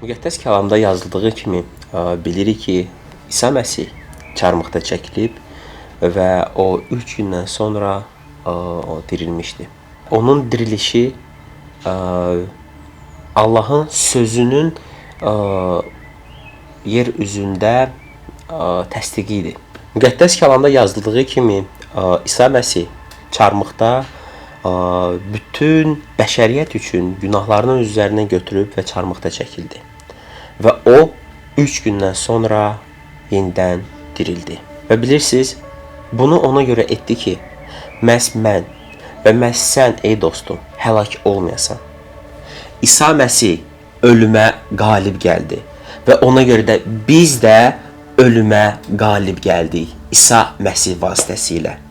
Müqəddəs kəlamda yazıldığı kimi bilirik ki, İsa Məsih çarmıxda çəkilib və o 3 gündən sonra o dirilmişdi. Onun dirilişi Allahın sözünün yer üzündə təsdiqi idi. Müqəddəs kəlamda yazıldığı kimi İsa Məsih çarmıxda bütün bəşəriyyət üçün günahlarını öz üzərinə götürüb və çarmıxda çəkildi. Və o 3 gündən sonra yenidən dirildi. Və bilirsiniz, bunu ona görə etdi ki, məhz mən və məhz sən ey dostum həlak olmayasan. İsa Məsih ölümə qalib gəldi və ona görə də biz də ölümə qalib gəldik İsa Məsih vasitəsilə.